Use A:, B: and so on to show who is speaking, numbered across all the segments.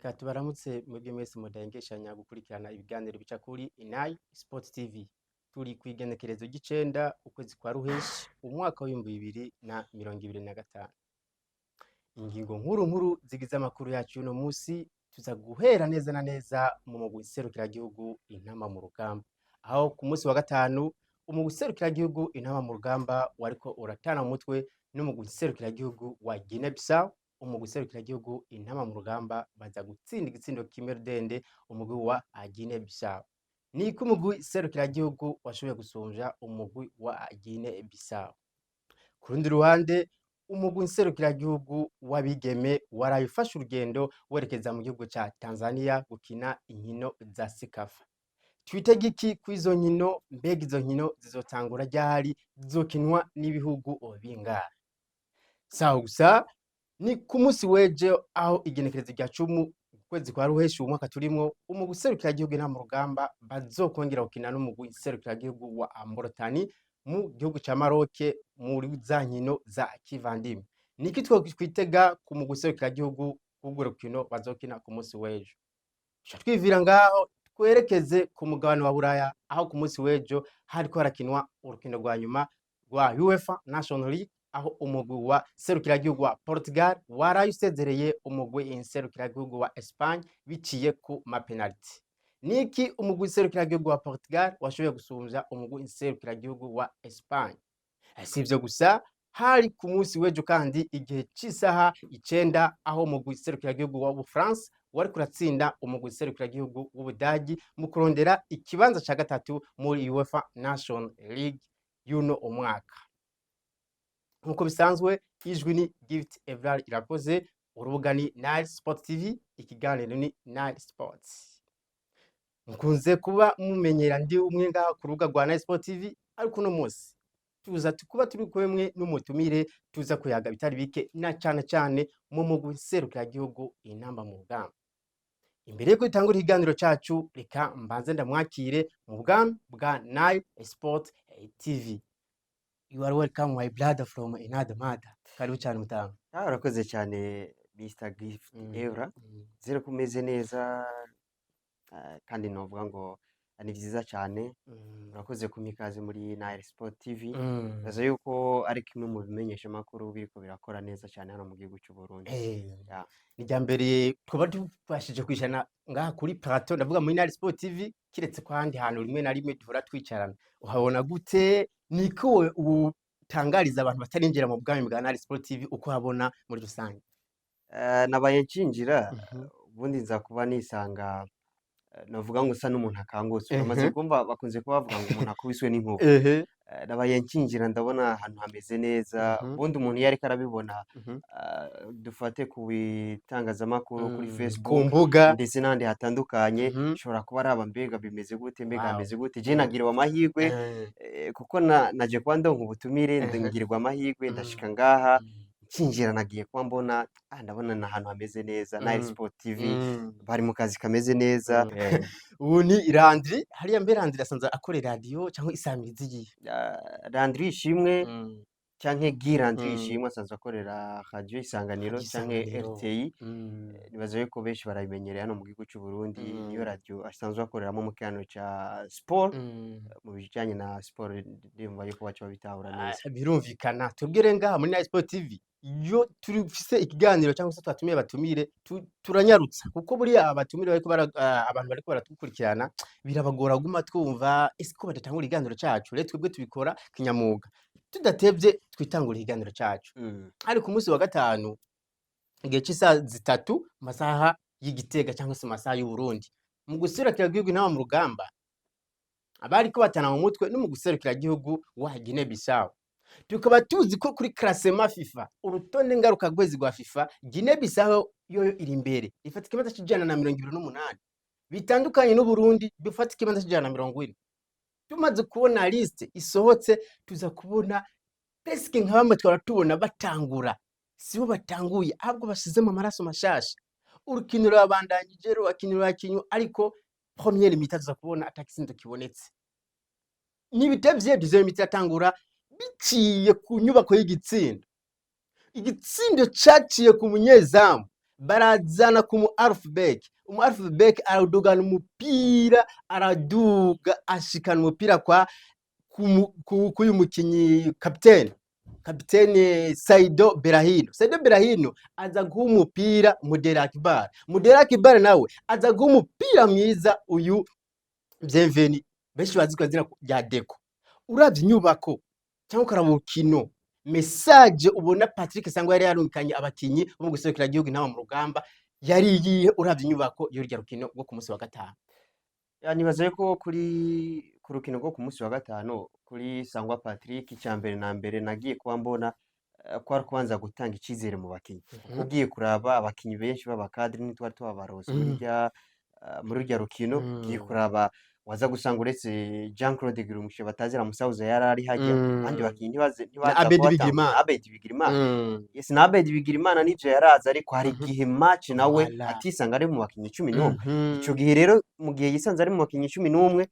A: Reka tubaramutse mwebwe mwese mudahengeshanya gukurikirana ibiganiro bica kuri Inai Sport TV. Turi ku igenekerezo ry'icenda, ukwezi kwa Ruheshi, umwaka w'2025. Ingingo nkuru nkuru zigize amakuru yacu y'uno musi, tuza guhera neza na neza mu mugwi serukiragihugu Intamba mu Rugamba, aho ku munsi wa gatanu umugwi serukiragihugu Intamba mu Rugamba wariko uratana mu mutwe n'umugwi serukiragihugu wa Guinea Bissau. Umugwi serukiragihugu Intamba mu Rugamba baza gutsinda igitsindo kimwe rudende umugwi wa Guinea Bissau. Niko umugwi serukiragihugu washoboye gusumvya umugwi wa Guinea Bissau. Ku rundi ruhande, umugwi nserukiragihugu w'abigeme waraye ufashe urugendo werekeza mu gihugu ca Tanzania gukina inkino za CECAFA. Twitege iki kw'izo nkino? Mbega izo nkino zizotangura ryari? Zizokinwa n'ibihugu bingahe? Sawa, gusa ni ku munsi w'ejo, aho igenekerezo rya 10, ukwezi kwa Ruheshi, umwaka turimwo, umugwi serukiragihugu Intamba mu Rugamba bazokongera gukina n'umugwi serukiragihugu wa Mauritania mu gihugu ca Maroc muri za nkino za kivandimwe. Niki twokwitega ku mugwi serukiragihugu w'urwo rukino bazokina ku munsi w'ejo? Tuca twivira ngaho, twerekeze ku mugabane wa Buraya, aho ku munsi w'ejo hariko harakinwa urukino rwa nyuma rwa UEFA National League, aho umugwi wa serukiragihugu wa Portugal waraye usezereye umugwi serukiragihugu wa Espagne biciye ku mapenaliti. Niki umugwi serukiragihugu wa Portugal washoboye gusumvya umugwi serukiragihugu wa Espagne? Si ivyo gusa, hari ku munsi w'ejo kandi igihe c'isaha 9, aho umugwi serukiragihugu wa Bufaransa wariko uratsinda umugwi serukiragihugu w'Ubudagi mu kurondera ikibanza ca gatatu muri UEFA Nation League y'uno umwaka. Nk'uko bisanzwe, ijwi ni Gift Evrar Irakoze, urubuga ni Nile Sport TV, ikiganiro ni Nile Sports. Mukunze kuba mumenyera ndi umwe ngaha ku rubuga rwa Nile Sport TV, ariko uno munsi tuza kuba turi kumwe n'umutumire, tuza kuyaga bitari bike na cane cane mu mugwi serukiragihugu Intamba mu Rugamba. Imbere yuko dutangura ikiganiro cacu, reka mbanze ndamwakire mu bwami bwa Nile Sport TV. You are welcome, my brother from another mother. Karibu cyane, mutama.
B: Ah, urakoze cyane, Mr Gift Evra. Zero ko umeze neza, kandi novuga ngo ni vyiza cyane. Urakoze kumpa ikaze muri Nile Sport TV. Ndaza yuko ari kimwe mu bimenyesha makuru biriko birakora neza cyane hano mu gihugu cy'u Burundi. Ya.
A: Ni irya mbere twaba tubashije kwicarana ngaha kuri plateau, ndavuga muri Nile Sport TV, kiretse ko ahandi hantu rimwe na rimwe duhora twicarana. Uhabona gute? Niko utangariza abantu batarinjira mu bwami bwa Nile Sport TV uko habona muri rusange?
B: Nabaye ncinjira, ubundi nza kuba nisanga, novuga ngo usa n'umuntu akangutse. Uramaze kumva bakunze kuba bavuga ngo umuntu akubiswe n'inkuba. Nabaye ncinjira ndabona ahantu hameze neza. Ubundi umuntu iyo ariko arabibona, dufate ku bitangazamakuru, kuri Facebook
A: ku mbuga
B: ndetse n'ahandi hatandukanye, ushobora kuba araba mbega bimeze gute, mbega hameze gute. Je nagiriwe amahirwe, kuko naje kuba ndonka ubutumire, ngirwa amahirwe ndashika ngaha. Ncinjira nagiye kuba mbona, ndabona ni ahantu hameze neza. Nile Sport TV bari mu kazi kameze neza.
A: Ubu ni Landry hariya. Mbe Landry asanzwe akora radio cyangwa isamirizi yihe?
B: Landry Ishimwe canke Guy Landry Ishimwe asanzwe akorera Radio Isanganiro
A: Radio
B: canke
A: Isanganiro.
B: RTI. Nibaza yuko benshi barabimenyereye hano mu gihugu c'u Burundi. Niyo radio asanzwe akoreramo mu kiganiro ca sport. Mu bijanye na sport, ndumva yuko baca babitahura neza.
A: Birumvikana, twebwe ngaha muri Nile Sport TV, iyo turifise ikiganiro cyangwa se twatumiye batumire, turanyarutsa, kuko buriya abatumire bariko abantu bariko baratukurikirana birabagora guma twumva ese ko badatangura ikiganiro cacu. Rero twebwe tubikora kinyamuga, tudatevye twitangura ikiganiro cacu. Ariko ku munsi wa gatanu igihe c'isaha 3 mu masaha y'Igitega cyangwa se mu masaha y'u Burundi, mu guserukira igihugu Intamba mu Rugamba abariko batana mu mutwe no mu guserukira igihugu wa Guinea Bissau. Tukaba tuzi ko kuri classement FIFA, urutonde ngaruka-kwezi rwa FIFA, Guinea Bissau yoyo iri imbere, ifata ikibanza c'128, bitandukanye n'Uburundi dufata ikibanza c'140. Tumaze kubona liste isohotse, tuza kubona presque nka bamwe twara tubona batangura sibo batanguye, ahubwo bashizemo amaraso mashasha. Urukino rurabandanyije, rurakinwa, rurakinywa, ariko première mi-temps tuza kubona ata kibonetse. Ntibitevye, deuxième mi-temps iratangura biciye ku nyubako y'igitsindo. Igitsindo caciye ku munyezamu. Barazana ku mu half-back, umu half-back aradugana umupira, araduga ashikana umupira kwa kuyu mukinyi kapitene Saido Berahino. Saido Berahino aza guha umupira Muderi Akbar. Muderi Akbar nawe aza guha umupira mwiza uyu Bienvenu, benshi bazi ku izina rya Deko. Uravye inyubako cyangwa ukaraba urukino, message ubona Patrick Sangwa yari yarungikanye abakinyi bo mu guserukira igihugu Intama mu rugamba yari iyihe, uravye inyubako y'urya rukino rwo ku munsi wa gatanu?
B: Ya, nibaza yuko ku rukino rwo ku munsi wa gatanu kuri Sangwa Patrick, icya mbere na mbere nagiye kuba mbona kwari kubanza gutanga icizere mu bakinyi, kuko ugiye kuraba abakinyi benshi b'abakadiri ntitwari tubabarose muri rya rukino. Ugiye kuraba waza gusanga uretse Jean Claude Girumugisha batazira Musauza yari ari hajya, abandi bakinyi
A: na
B: ntibaza
A: Abedi
B: kubatanga.
A: Bigirimana.
B: Abedi Bigirimana. Yes, na Abedi Bigirimana nivyo yaraza, ariko hari igihe match nawe atisanga ari mu bakinyi 11. Ico gihe rero, mu gihe yisanze ari mu bakinyi 11,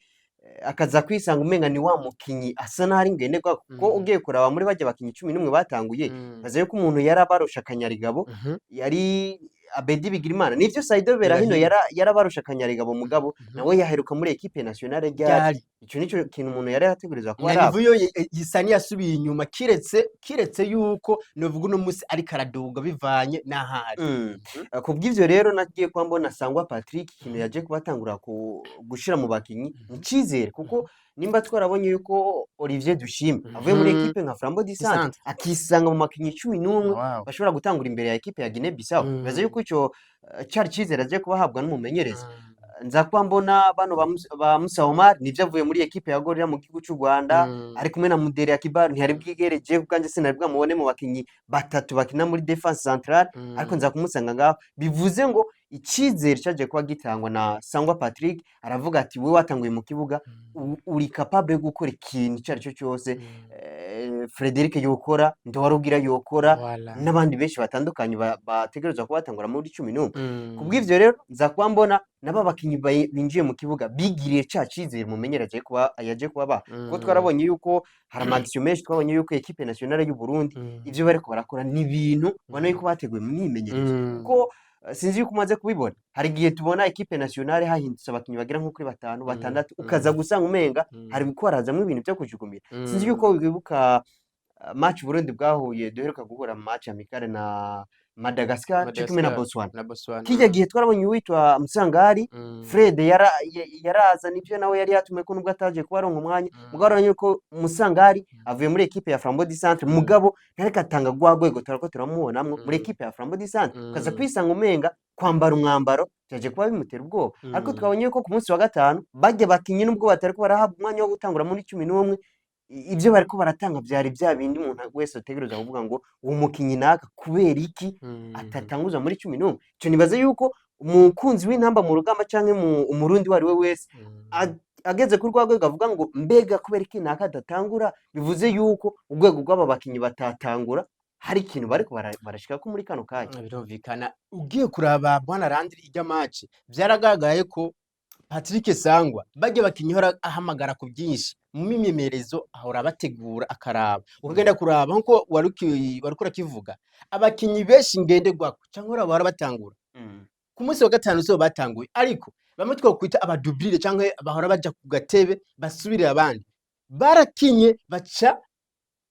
B: akaza kwisanga umenga ni wa mukinyi asa n'aho ari ngenderwa, kuko ugiye kuraba muri barya bakinyi 11 batanguye, baza yuko umuntu yarabarusha akanyarigabo yari Abedi Bigirimana. Nivyo, Saido Berahino
A: Berahino.
B: Yarabarusha akanyarigabo, mugabo nawe yaheruka muri équipe nationale ryari?
A: Ryari?
B: Ico nico kintu umuntu yari yategerezwa kuba
A: na
B: araba.
A: niveau yo isa n'iyasubiye inyuma, kiretse yuko novuga uno musi ariko araduga bivanye n'ahari.
B: Kubw'ivyo rero nagiye kuba mbona Sangwa Patrick ikintu yaje kubatangura gushira mu bakinyi ni icizere, kuko nimba twarabonye yuko Olivier Dushime avuye muri ekipe nka Flambeau du Centre
A: Centre.
B: akisanga mu bakinyi 11 bashobora gutangura imbere ya ekipe ya Guinea Bissau, bibaza yuko ico cari icizere aje kubahabwa n'umumenyereza. Nza kuba mbona bano ba Musa Omar, nivyo avuye muri ekipe ya Gorilla mu gihugu c'u Rwanda, ari kumwe na Muderi Akibar, ntiyari bwigere, je kubwanje sinari bwamubone mu bakinyi batatu bakina muri défense centrale, ariko nza kumusanga ngaho. Bivuze ngo icizere caje kuba gitangwa na Sangwa Patrick, aravuga ati: "Wewe watanguye mu kibuga, uri capable yo gukora ikintu icyo ari cyo cyose Frederic yokora, Ndowarugira yokora, n'abandi benshi batandukanye bategerezwa kuba batangura muri 11." Kubw'ivyo rero nza kuba mbona nabo bakinyi binjiye mu kibuga bigiriye ca cizere umumenyereza yaje kuba baha, kuko twarabonye yuko hari ama action menshi, twabonye yuko équipe nationale y'u Burundi ivyo bariko barakora ni ibintu ubona yuko bateguye mu myimenyerezo, kuko sinzi yuko umaze kubibona, hari igihe tubona équipe nationale hahindutse abakinyi bagera nko kuri batanu, batandatu, ukaza gusanga umenga hari ko harazamwo ibintu vyo kujugumira. Sinzi yuko wibuka match Burundi bwahuye, duheruka guhura mu match amicale na Madagascar co kimwe na
A: Madagascar
B: Botswana.
A: Na Botswana.
B: Kirya gihe twarabonye uwitwa Musangari Fred yaraza, nivyo nawe yari yatumwe ko nubwo ataje kuba aronka umwanya, mugabo urabona yuko Musangari avuye muri ekipe ya Flambeau du Centre, mugabo ntariko atanga rwa rwego turako turamubonamwo muri ekipe ya Flambeau du Centre, ukaza kwisanga umenga kwambara umwambaro vyaje kuba bimutera ubwoba. Ariko twabonye yuko ku munsi wa gatanu barya bakinyi, nubwo batariko barahabwa umwanya wo gutangura muri 11, ibyo bariko baratanga vyari vya bindi umuntu wese ategerezwa kuvuga ngo uwo mukinyi naka kubera iki atatanguza muri 11. Ico nibaza yuko umukunzi w'intamba mu rugamba canke umurundi uwo ari we wese ageze kuri rwa rwego avuga ngo mbega kubera iki naka adatangura, bivuze yuko urwego rw'aba bakinyi batatangura hari ikintu bariko barashikako muri kano kanya.
A: Birumvikana. Ugiye kuraba, bwana Landry, ijya match vyaragaragaye ko Patrick Sangwa barya bakinyi ahora ahamagara ku byinshi mu myimenyerezo, ahora abategura akaraba, ukagenda kuraba nkuko wariko urakivuga, abakinyi benshi ngenderwako cyangwa bahora batangura ku munsi wa gatanu sibo batanguye, ariko bamwe twokwita aba doublure cyangwa bahora baja ku gatebe basubirira abandi barakinye, baca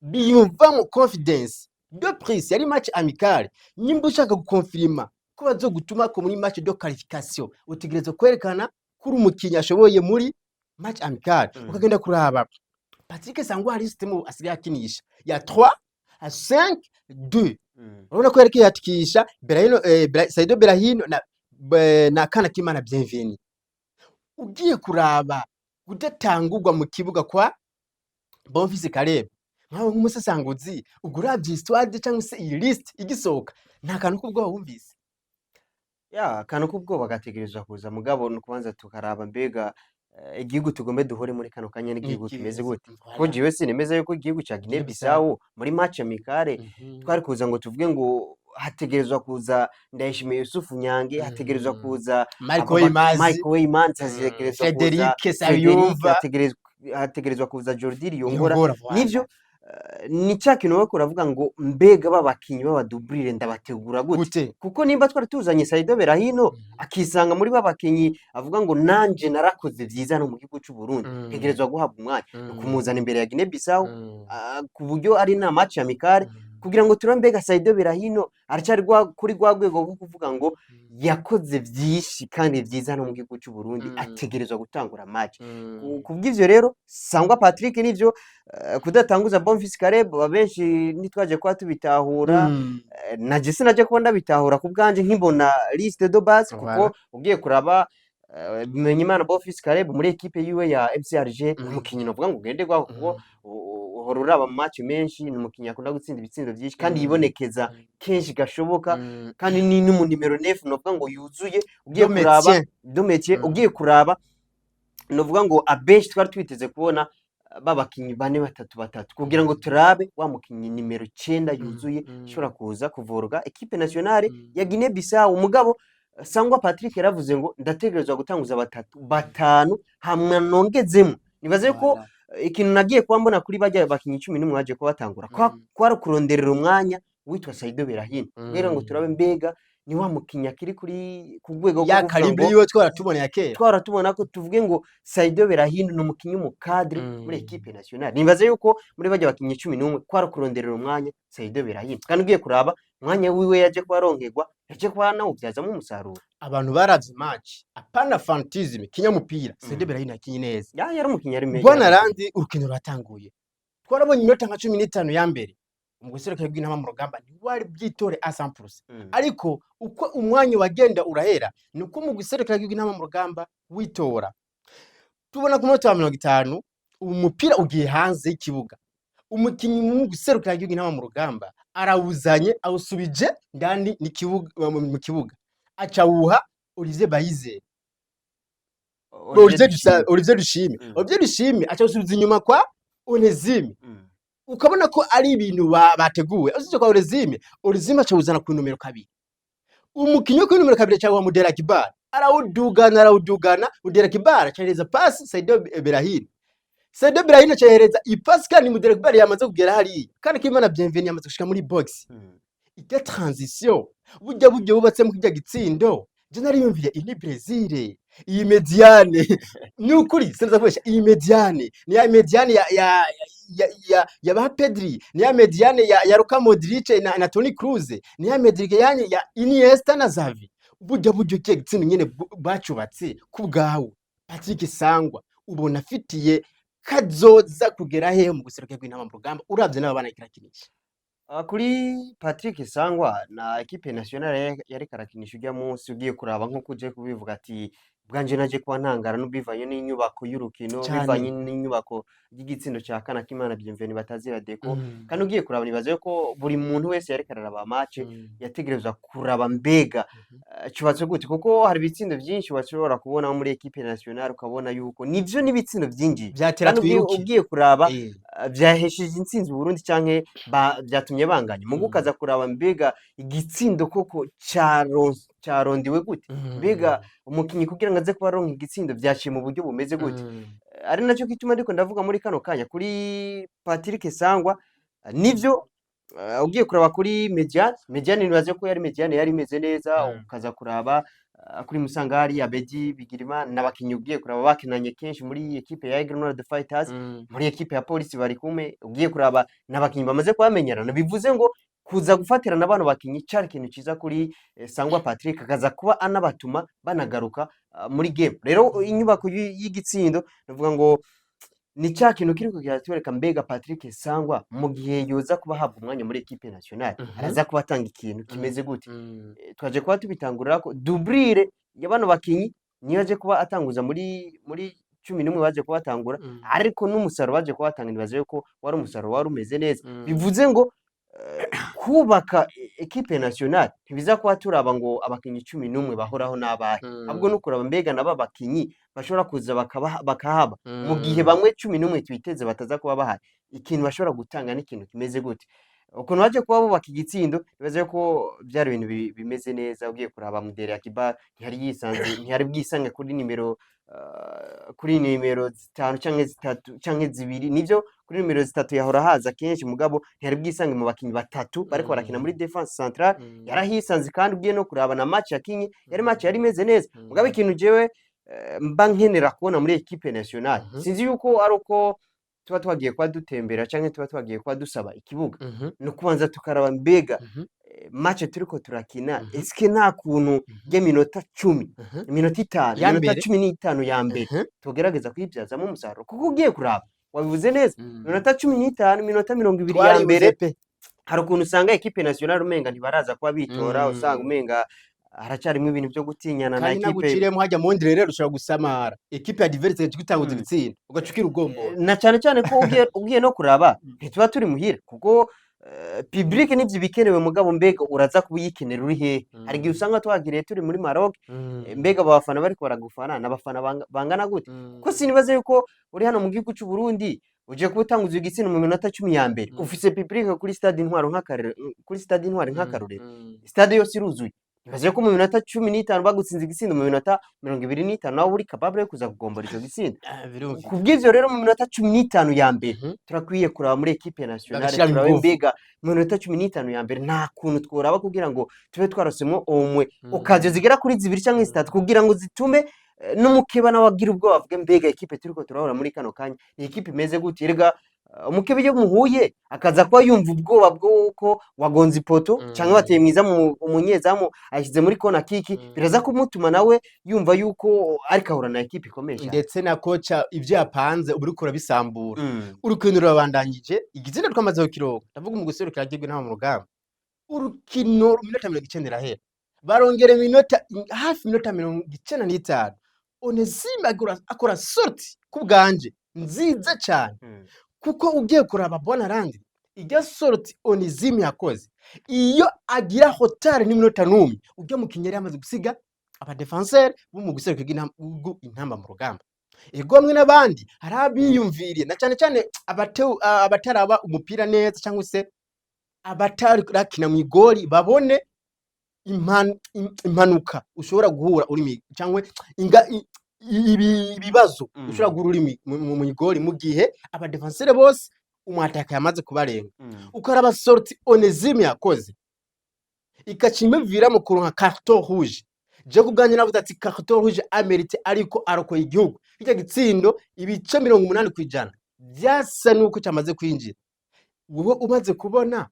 A: biyumvamo confiance. De plus yari match amicale, nyimba ushaka gukonfirima ko bazogutuma ko muri match de qualification, utegerezwa kwerekana ko uri umukinyi ashoboye muri match amicale. Ukagenda kuraba Patrick Sangwa hari système asigaye akinisha ya 3 à 5 2. Urabona ko yariko yatikisha Berahino, Saido Berahino na Kana Kimana Bienvenu. Ugiye kuraba kudatangurwa mu kibuga kwa Bonfils Caleb, nkawe nk'umusesanguzi, ubwo uravye histoire cyangwa se iyi liste igisohoka, nta kantu k'ubwoba wumvise?
B: Ya, akantu k'ubwoba gategerezwa kuza, mugabo ni ukubanza tukaraba mbega igihugu tugombe duhure muri kano kanya n'igihugu kimeze gute, kuko jewe sinemeza yuko igihugu ca Guinea
A: Guinea Bissau.
B: Bissau muri match amicale twari kuza ngo tuvuge ngo hategerezwa kuza Ndayishimiye Yusufu Nyange, hategerezwa kuza
A: Michael Imazi,
B: Michael Weymanzi, hategerezwa kuza
A: Frederic
B: Frederic,
A: Sayumva,
B: hategerezwa kuza Jordi Liyongora.
A: Yongora, voilà.
B: Nivyo. Ni cya kintu bariko uravuga ngo mbega babakinyi b'abadoublure ndabategura gute?
A: Gute?
B: Kuko nimba twari tuzanye Saido Berahino akisanga muri babakinyi avuga ngo nanje narakoze vyiza no mu gihugu c'u Burundi, ntegerezwa guhabwa umwanya, ni kumuzana imbere ya Guinea Bissau, ku buryo ari na match amicale, kugira ngo turabe mbega Saido Berahino aracari kuri rwa rwego rwo kuvuga ngo yakoze vyinshi kandi vyiza no mu gihugu c'u Burundi, ategerezwa gutangura match. Kubw'ivyo rero, Sangwa Patrick nivyo, kudatanguza Bonfils Caleb abenshi ntitwaje kuba tubitahura. Naje sinaje kuba ndabitahura ku bwanje nkibona liste de base, kuko ugiye kuraba, Bimenyimana Bonfils Caleb muri ekipe yiwe ya MC Alger ni umukinyi novuga ngo ugende gwaho, kuko uhora uraba mu match menshi, ni umukinyi akunda gutsinda ibitsindo vyinshi kandi yibonekeza kenshi gashoboka, kandi ni n'umu nimero 9 novuga ngo yuzuye. Ugiye
A: Do
B: kuraba
A: métier.
B: Do métier. Ugiye kuraba, novuga ngo abenshi twari twiteze kubona babakinyi bane, batatu batatu, kugira ngo turabe wa mukinyi nimero 9 yuzuye ishobora kuza kuvurwa ekipe nationale ya Guinea Bissau. Mugabo Sangwa Patrick yaravuze ngo ndategerezwa gutanguza batatu, batanu, hamwe nongezemo. Nibaze ko ikintu nagiye kuba mbona kuri bajya bakinyi 11 baje kuba batangura kwari kuronderera umwanya witwa Saido Berahino, kugira ngo turabe mbega ni wa mukinyi akiri kuri ku rwego rwo
A: Ya
B: kuvuga
A: calibre
B: ngo
A: yiwe twaratuboneye kera.
B: Twaratubona ko tuvuge ngo Saido Berahino ni umukinyi w'umukadre muri ekipe nationale. Nibaze yuko muri bajya bakinyi 11 kwari kuronderera umwanya Saido Berahino, kandi ugiye kuraba umwanya wiwe yaje kuba aronkerwa, yaje kuba anawubyazamo umusaruro.
A: Abantu baravye match, apana fanatisme, kinyamupira, Saido Berahino yakinye neza.
B: Ya, yari umukinyi ari meza.
A: Bwana Randi, urukino ruratanguye, twarabonye iminota nka 15 ya mbere mu guseruka rw'intama mu rugamba ntiwari bwitore a 100%, ariko uko umwanya wagenda urahera niko mu guseruka rw'intama mu rugamba witora. Tubona ku munota wa 50 umupira ugiye hanze y'ikibuga, umukinyi mu guserukira igihugu intama mu rugamba arawuzanye, awusubije ndani mu kibuga, aca awuha Olivier Bayizere, Olivier Dushime. Olivier Dushime aca awusubiza inyuma kwa Onesime. Ukabona ko ari ibintu bateguwe. Usibye kwa Onesime, Onesime aca awuzana ku nomero 2. Umukinyi wo kuri nomero 2 aca awuha Mudera Kibara, arawudugana, arawudugana. Mudera Kibara acahereza pasi Saido Berahino. Saido Berahino acahereza ipasi kandi Mudera Kibara yamaze kugera hariya, kandi Kimana Bienvenu yamaze gushika muri box. Irya transition, burya buryo bubatsemo kirya gitsindo, je nariyumviye iyi ni Brazil, iyi médiane, ni ukuri sinza kubesha, iyi médiane ni ya médiane ya ba Pedri, ni ya médiane ya Luka Modric na Toni Kroos, ni ya médiane ya Iniesta na Xavi. Burya buryo kiya gitsindo nyene bacubatse, ku bwawe Patrick Sangwa, ubona afitiye kazoza kugera hehe mu guseruka rw'intama mu rugamba, uravye n'aba bana kirakinisha?
B: Kuri Patrick Sangwa na ekipe nationale yariko arakinisha urya munsi, ugiye kuraba nk'uko uje kubivuga ati bwanje naje kuba ntangara n'ubivanye n'inyubako y'urukino, bivanye n'inyubako y'igitsindo ca Kana Kimana Bienvenu batazira Deko. Kandi ugiye kuraba, nibaza yuko buri muntu wese yariko araraba match yategerezwa kuraba mbega cubatse gute, kuko hari ibitsindo vyinshi washobora kubona muri ekipe nationale ukabona yuko nivyo n'ibitsindo vyinjiye
A: Vyatera
B: kandi
A: twiruke.
B: Ugiye kuraba, vyahesheje intsinzi Burundi canke vyatumye banganya mugu, ukaza kuraba mbega igitsindo koko carondiwe gute, mbega umukinyi kugira ngo aze kuba aronka igitsindo vyaciye mu buryo bumeze gute. Ari naco gituma ndiko ndavuga muri kano kanya kuri Patrick Sangwa, nivyo, ugiye kuraba kuri médiane, médiane nibaze ko yari médiane yari imeze neza. Ukaza kuraba kuri Musangari, Abedi Bigirimana n'abakinyi ugiye kuraba bakinanye kenshi muri ekipe ya Aigle Noir de Fighters, muri ekipe ya Polisi bari kumwe. Ugiye kuraba n'abakinyi bamaze kubamenyerana, bivuze ngo kuza gufatirana bano bakinyi cari ikintu ciza kuri Sangwa Patrick, akaza kuba anabatuma banagaruka muri game. Rero inyubako y'igitsindo navuga ngo ni ca kintu kiriko kiratwereka mbega Patrick Sangwa mu gihe yoza kuba ahabwa umwanya muri ekipe nationale araza kuba atanga ikintu kimeze gute. Twaje kuba tubitangurira ko doublure ya bano bakinyi niyo aje kuba atanguza muri 11 baje kuba batangura, ariko n'umusaruro baje kuba batanga nibaza yuko wari umusaruro wari umeze neza. Bivuze ngo kubaka ekipe nationale ntibiza kuba turaba ngo abakinyi 11 bahoraho n'abahe, ahubwo no kuraba mbega nabo abakinyi bashobora kuza bakahaba mu gihe bamwe 11 twiteze bataza kuba bahari, ikintu bashobora gutanga n'ikintu kimeze gute. Ukuntu baje kuba bubaka igitsindo, nibaza ko byari ibintu bimeze neza. Ugiye kuraba Mudere Akiba ntiyari yisanze, ntiyari bwisange kuri nimero kuri nimero 5 canke 3 canke 2. Nivyo, kuri nimero 3 yahora haza kenshi, mugabo ntiyari bwisange mu bakinyi batatu bariko barakina muri défense centrale. Yarahisanze, kandi ugiye no kuraba na match yakinye, yari match yari imeze neza. Mugabo ikintu jewe mba nkenera kubona muri équipe nationale, sinzi yuko ari uko tuba twagiye kuba dutembera canke tuba twagiye kuba dusaba ikibuga, ni ukubanza tukaraba mbega match turiko turakina, eske nta kuntu ry'iminota 10, iminota 5,
A: Ya
B: iminota
A: mbere.
B: 15 ya mbere tugerageza kuyibyazamo umusaruro? Kuko ugiye kuraba, wabivuze neza, iminota 15, iminota 20 ya
A: Twaribuze
B: mbere,
A: pe.
B: hari ukuntu usanga équipe nationale umenga ntibaraza kuba bitora, usanga umenga haracarimo ibintu byo gutinyana na
A: Kandi
B: ekipe.
A: naguciriyemo hajya mu ndire rero, ushobora gusamara ekipe ya adverse igaca itanguza igitsinda, ugaca ukira ugombora.
B: Na cyane cyane ko ugiye no kuraba, ntituba turi muhira, kuko public nivyo bikenewe, mugabo mbega uraza kuba uyikenera uri hehe? Hari igihe usanga twagiriye turi muri Maroc, mbega abo bafana bariko baragufana n'abafana bangana gute? Kuko sinibaza yuko uri hano mu gihugu c'u Burundi uje kuba utanguza igitsina mu minota 10 ya mbere, ufise public kuri stade Intwaro nk'akarorero, kuri stade Intwari nk'akarorero, stade yose iruzuye. Nibaza ko mu minota 15 bagutsinze igitsindo, mu minota 25 nawe uri capable yo kuza kugombora ico gitsindo.
A: Ah, birumvikana.
B: Kubw'ivyo rero, mu minota 15 ya mbere turakwiye kuraba muri équipe nationale,
A: Bagashiramo
B: turabe
A: inguvu.
B: mbega mu minota 15 ya mbere nta kuntu tworaba kugira ngo tube twarosemwo omwe occasion zigera kuri 2 canke 3, kugira ngo zitume n'umukeba nawe agira ubwoba, avuge: mbega ekipe turiko turahura muri kano kanya ni ekipe imeze gute? Erega umukeba iyo muhuye akaza kuba yumva ubwoba bw'uko wagonze ipoto canke wateye mwiza mu umunyezamu ayishyize muri corner kick, biraza kumutuma nawe yumva yuko ariko ahura na ekipe ikomeye cyane.
A: Ndetse na coach ivyo yapanze uba uriko urabisambura. Urukino rurabandanyije, igitsina twamaze kukironka, ndavuga mu guserukira igihugu intama mu rugamba. Urukino iminota 90 irahera, barongera iminota hafi iminota 95, Onesime akora sortie ku bwanje nziza cyane, kuko ugiye kuraba bona randi iryo sortie Onesime yakoze, iyo agira retard n'iminota 10, ujya mu kinyeri yamaze gusiga abadéfenseurs bo mu guserukira igihugu intamba mu rugamba. Ego, hamwe n'abandi hari abiyumviriye, na cyane cyane abataraba umupira neza cyangwa se abatarakina mu igori, babone impanuka ushobora guhura uri cyangwa ibibazo ushobora guhura uri mu igori mu gihe abadéfenseurs bose umwataka yamaze kubarenga. Ukaraba sortie Onesime yakoze, ikaca imuviramo kuronka carton rouge. Je ku bwanjye navuze ati carton rouge a mérité, ariko arokoye igihugu. Kirya gitsindo, ibice 80% byasa nuko cyamaze kwinjira. Wowe umaze kubona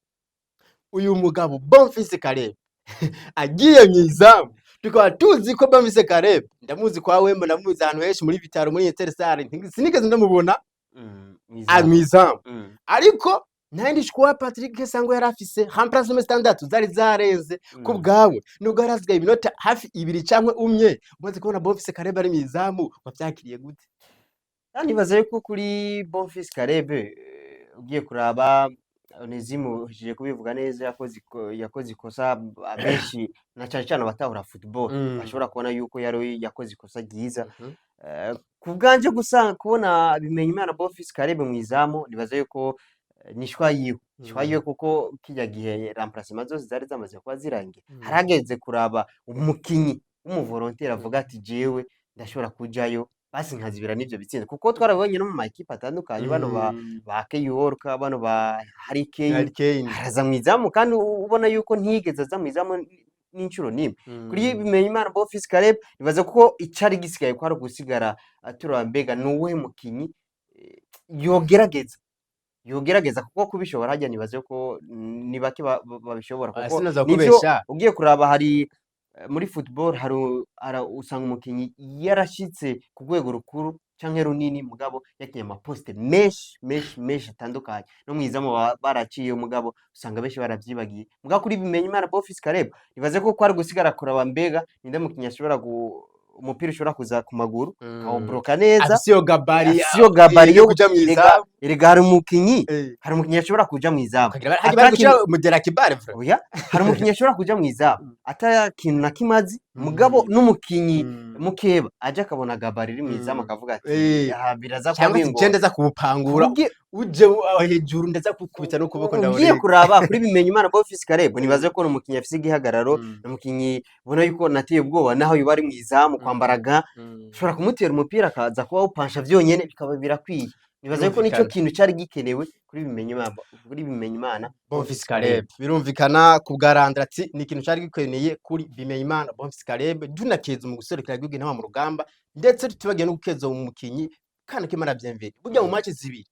A: uyu mugabo Bonfils Caleb agiye mu izamu, tukaba tuzi ko Bonfils Caleb ndamuzi kwa Wemba, ndamuzi ahantu henshi muri Vitaro, muri Intersare, sinigeze ndamubona ari mu izamu. Ariko ntayindi shwa Patrick Sangwa yari afise remplacement standard zari zarenze ku bwawe, nubwo yari asigaye iminota hafi 2 cyangwa 1. Umaze kubona Bonfils Caleb ari mu izamu, wavyakiriye gute?
B: Nibaza yuko kuri Bonfils Caleb, ugiye kuraba Onesime uhejeje kubivuga neza, yakoze ikosa abenshi na cyane cyane abatahura football bashobora kubona yuko yari yakoze ikosa ryiza. Ku bwanje gusa kubona Bimenyimana Bonfils Caleb mu izamu, nibaza yuko ni choix yiwe, choix yiwe, kuko kirya gihe remplacement zose zari zamaze kuba zirangiye. Harageze kuraba umukinyi w'umuvolontaire avuga ati: jewe ndashobora kujayo basi nkazibira n'ivyo bitsinda, kuko twarabonye no mu ma équipe atandukanye, bano ba ba Kay Walker, bano ba Harry Kane,
A: Harry Kane.
B: araza mu izamu kandi ubona yuko ntiyigeze aza mu izamu n'inshuro n'imwe. Kuri Bimenyimana Bonfils Caleb, nibaza ko icari gisigaye ko ari ugusigara turaba mbega ni uwuhe mukinyi yogerageza, kuko kubishobora harya nibaze ko ni bake babishobora,
A: Ah,
B: kuko
A: sinaza
B: nivyo
A: kubesha.
B: ugiye kuraba hari muri football hari usanga umukinyi yarashitse ku rwego rukuru canke runini, mugabo yakinye amaposte menshi menshi menshi atandukanye, no mwizamu baba baraciye, mugabo usanga benshi baravyibagiye. Mugabo kuri Bimenyimana Bonfils Caleb, nibaze ko kwari gusigara kuraba mbega ninde mukinyi ashobora umupira ushobora kuza ku maguru akawubloka neza,
A: afise iyo gabarit,
B: afise iyo gabarit
A: yo
B: yo
A: kuja
B: erega
A: mw'izamu.
B: Erega hari umukinyi ashobora kuja mw'izamu
A: Ukagira hajya bari
B: ata kintu
A: gushira Mudera Kibare, frère.
B: Oya, hari umukinyi ashobora kuja mw'izamu ata kintu na kimwe azi. Mugabo n'umukinyi mukeba aje akabona gabarit iri mw'izamu, akavuga ati aha biraza kuba
A: Cyangwa se
B: bingora.
A: Je ndaza kuwupangura, uje hejuru ndaza kukubita n'ukuboko.
B: Ugiye
A: Ndawureka.
B: kuraba kuri Bimenyimana Bonfils Caleb, nibaze ko ni umukinyi afise igihagararo, ni umukinyi ubona yuko nateye ubwoba naho yoba ari mw'izamu, kwambara gants, ushobora kumutera umupira akaza kuba awupansha vyonyene bikaba birakwiye. Nibaza yuko nico kintu cari gikenewe kuri Bimenyimana
A: Bonfils Caleb. Birumvikana ku bwa Randra ati ni ikintu cari gikeneye kuri Bimenyimana Bonfils Caleb. Dunakeza mu guserukira igihugu Intama mu rugamba, ndetse tutibagiye no gukeza umukinyi kana Kimana Bienvenue. Burya mu match zibiri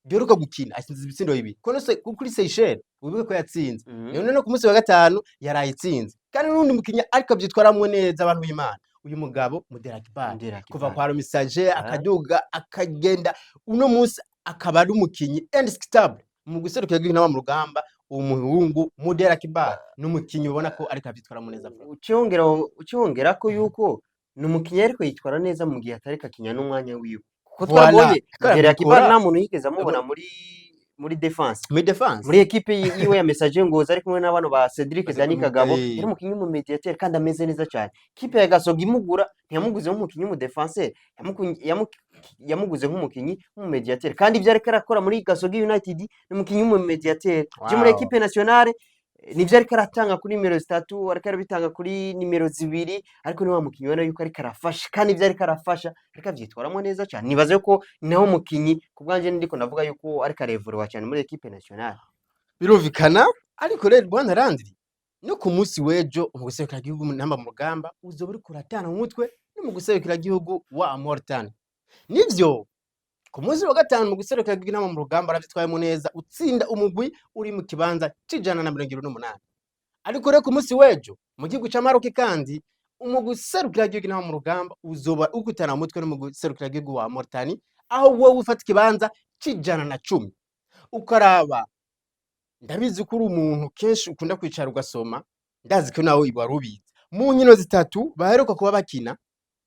A: duheruka gukina atsinze ibitsindo bibiri kono se kuri Seychelles, wibuke ko yatsinze. None no ku munsi wa gatanu yaraye itsinze, kandi n'undi mukinyi ariko avyitwaramwo neza, abantu b'Imana, uyu mugabo Mudera Kibali.
B: Mudera
A: Kuva
B: Kibali.
A: kwa Rumisaje akaduga akagenda, uno munsi akaba ari umukinyi indiscutable mu guserukira igihugu Intama mu rugamba. Umuhungu Mudera Kibali ni umukinyi ubona ko ariko avyitwaramwo neza.
B: Ucongera ko yuko ni umukinyi ariko yitwara neza mu gihe atariko akinya n'umwanya wiwe, kuko
A: Voilà.
B: twabonye
A: Ariko
B: Mudera
A: arabikora.
B: Kibali nta muntu yigeze amubona muri défense.
A: Muri défense.
B: Muri ekipe yiwe ya Messager Ngozi, ari kumwe n'abano ba Cedric Dani Kagabo, yari umukinyi w'umumediateur kandi ameze neza cyane. Kipe ya Gasogi imugura ntiyamuguze nk'umukinyi w'umudefenseur, yamuguze nk'umukinyi w'umumediateur, kandi ibyo ariko arakora muri Gasogi United ni umukinyi w'umumediateur. Je muri équipe nationale nivyo ariko aratanga kuri nimero 3, ariko arabitanga kuri nimero 2, ariko ni wa mukinyi ubona yuko ariko arafasha, kandi ivyo ariko arafasha ariko avyitwaramwo neza cyane. Nibaza yuko ni naho mukinyi ku bwanje ndiko ndavuga yuko ariko arevurewa cyane muri équipe nationale.
A: Birumvikana. Ariko rero bwana Landry, no ku munsi w'ejo mu guserukira igihugu Intamba mu rugamba uzoba uriko uratana mu mutwe no mu guserukira igihugu wa Mauritania. Nivyo, ku munsi wa gatanu mu guserukira igihugu Intamba mu rugamba aravyitwayemo neza, utsinda umugwi uri mu kibanza c'128. Ariko rero ku munsi w'ejo mu gihugu ca Maroc, kandi umugwi userukira igihugu Intamba mu rugamba uzoba ukutana mu mutwe n'umugwi userukira igihugu wa Mauritania, aho wowe ufata ikibanza c'110. Ukaraba, ndabizi ko uri umuntu kenshi ukunda kwicara ugasoma, ndazi ko nawe wari ubizi, mu nkino zitatu baheruka kuba bakina,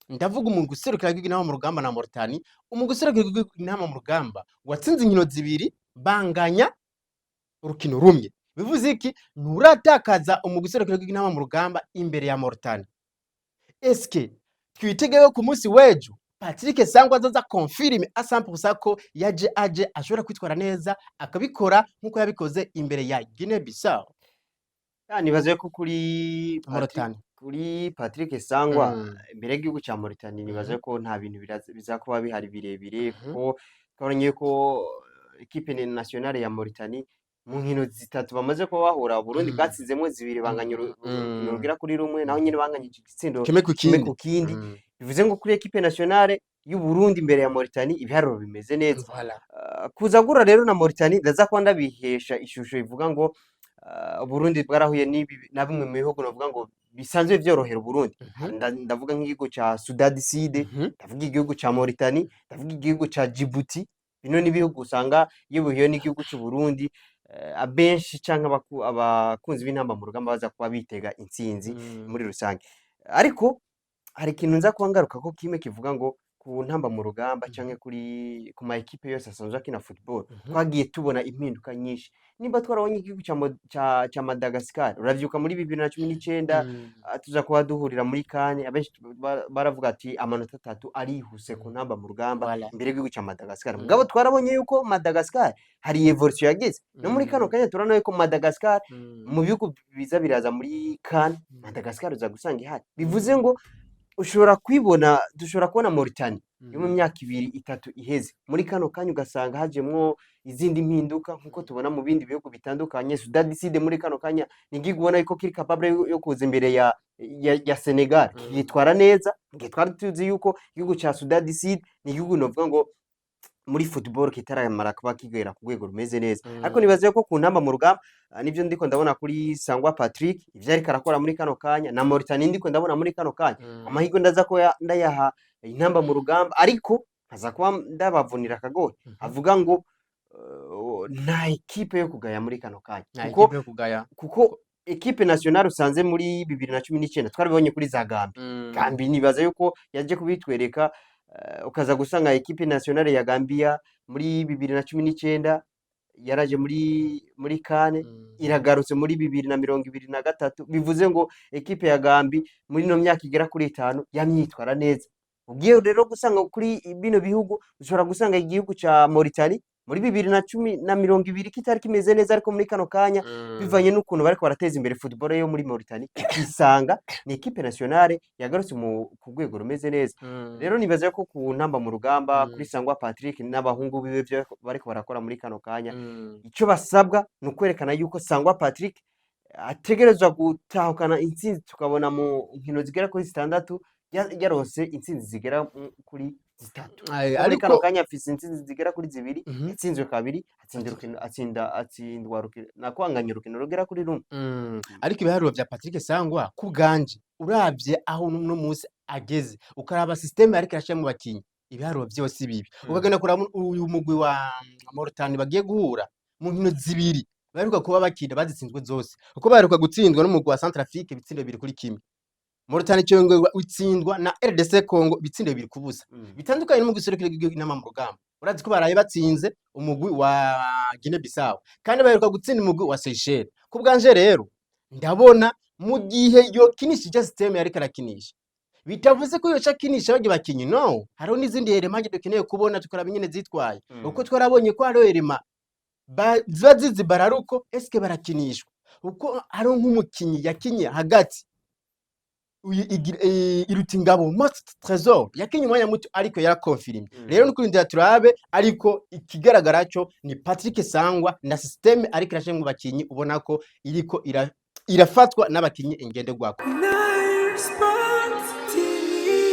A: ndavuga umugwi userukira igihugu Intamba mu rugamba na Mauritania, umugwi userukira igihugu Intamba mu rugamba watsinze inkino zibiri, banganya urukino rumwe. Bivuze iki? Nturatakaza umugwi userukira igihugu Intamba mu rugamba imbere ya Mauritania. Eske twitege ko ku munsi w'ejo Patrick Sangwa azoza confirme à 100% ko yaje aje ashobora kwitwara neza, akabikora nkuko yabikoze imbere ya Guinea Bissau?
B: Ya, nibaze ko kuri Patrick,
A: Mauritania.
B: kuri Patrick Sangwa imbere y'igihugu ca Mauritania, nibaze ko nta bintu bizakuba bihari birebire, kuko twabonye ko équipe nationale ya Mauritania mu nkino zitatu bamaze kuba bahura, Burundi bwatsinzemwo zibiri, banganya urukino rugera kuri rumwe, naho nyene banganyije igitsindo
A: kimwe ku
B: kimwe
A: kindi.
B: ku kindi. Bivuze ngo kuri équipe nationale y'u Burundi imbere ya Mauritania ibiharuro bimeze neza. Kuza gura rero na Mauritania, ndaza kuba ndabihesha ishusho ivuga ngo Burundi bwarahuye n'ibi na bimwe mu bihugu navuga ngo bisanzwe vyorohera Uburundi. Ndavuga nk'igihugu ca Sudan du Sud, ndavuga igihugu ca Mauritania, ndavuga igihugu ca Djibouti. Bino ni ibihugu usanga iyo bihuye n'igihugu c'u Burundi, abenshi canke abakunzi b'intamba mu rugamba baza kuba bitega intsinzi muri rusange. Ariko hari ikintu nza kuba ngaruka ko kimwe kivuga ngo ku ntamba mu rugamba canke ku ma ekipe yose asanzwe akina football, twagiye tubona impinduka nyinshi. Nimba twarabonye igihugu ca Madagascar, uravyuka muri 2019, tuza kuba duhurira muri CAN, abenshi baravuga ati amanota 3 arihuse ku ntamba mu rugamba imbere y'igihugu ca Madagascar. Mugabo twarabonye yuko Madagascar hari évolution yagize. No muri kano kanya turabona yuko Madagascar mu bihugu biza biraza muri CAN, Madagascar uza gusanga ihari. Bivuze ngo ushobora kwibona, dushobora kubona Mauritania yo mu myaka 2, 3 iheze, muri kano kanya ugasanga hajemwo izindi mpinduka nkuko tubona mu bindi bihugu bitandukanye. Sudan du Sud muri kano kanya ni igihugu ubona yuko kiri capable yo kuza imbere ya Senegal kikitwara neza, mu gihe twari tuzi yuko igihugu ca Sudan du Sud ni igihugu novuga ngo muri football kitaramara kuba kigera ku rwego rumeze neza. Ariko nibaza yuko ku ntamba mu rugamba, nivyo ndiko ndabona kuri Sangwa Patrick, ivyo ariko arakora muri kano kanya, na Mauritania ndiko ndabona muri kano kanya, amahirwe ndaza ko ndayaha intamba mu rugamba, ariko nkaza kuba ndabavunira akagohe avuga ngo nta ekipe yo kugaya muri kano kanya.
A: Nta
B: Kuko
A: ekipe yo kugaya.
B: Kuko équipe nationale usanze muri 2019 twarabibonye kuri za Gambie. Gambie nibaza yuko yaje kubitwereka, ukaza gusanga équipe nationale ya Gambia muri 2019 Yaraje muri CAN, iragarutse muri 2023. Bivuze ngo ekipe ya Gambi muri ino myaka igera kuri 5 yamyitwara neza. Ugiye rero gusanga kuri bino bihugu, ushobora gusanga igihugu ca Mauritania muri 2010 na 20 kitari kimeze neza, ariko muri kano kanya, bivanye n'ukuntu bariko barateza imbere football yo muri Mauritania, ukisanga ni équipe nationale yagarutse ku rwego rumeze neza. Rero nibaza ko ku ntamba mu rugamba, kuri Sangwa Patrick n'abahungu biwe, vyo bariko barakora muri kano kanya, ico basabwa ni ukwerekana yuko Sangwa Patrick ategerezwa gutahukana intsinzi, tukabona mu nkino zigera kuri 6 yaronse intsinzi zigera kuri 3.
A: Aye,
B: Kuko muri kano
A: ariko
B: kanya afise intsinzi zigera kuri 2, yatsinzwe kabiri, atsinda urukino, atsinda, atsindwa urukino, nakwanganya urukino rugera kuri rumwe.
A: Ariko ibiharuro vya Patrick Sangwa ku bwanje, uravye aho uno munsi ageze, ukaraba système ariko arashira mu bakinyi, ibiharuro vyose bibi. Ukagenda kuraba uyu mugwi wa Mauritania bagiye guhura, mu nkino 2 baheruka kuba bakina bazitsinzwe zose, kuko baheruka gutsindwa n'umugwi wa Centrafrique ibitsindo 2-1. Mauritania ico itsindwa na RDC Congo ibitsindo 2-0. Bitandukanye n'umugwi userukira igihugu Intamba mu rugamba. Urazi ko baraye batsinze umugwi wa Guinea Bissau, kandi baheruka gutsinda umugwi wa Seychelles. Ku bwanje rero ndabona mu gihe yokinisha ijya système yariko arakinisha, bitavuze ko yoca akinisha barya bakinyi, no hariho n'izindi éléments dukeneye kubona, tukaraba ingene zitwaye, kuko twarabonye ko hariho éléments ziba zizi bararuko eske barakinishwa, kuko hariho nk'umukinyi yakinye hagati uyu iruta ingabo Most Trésor, yakinye umwanya muto ariko yarakonfirimye. Rero ni kurindira turabe, ariko ikigaragara cyo ni Patrick Sangwa na système ariko irashira mu bakinyi, ubona ko iriko irafatwa n'abakinyi ingenderwako.
C: Nile Sports TV.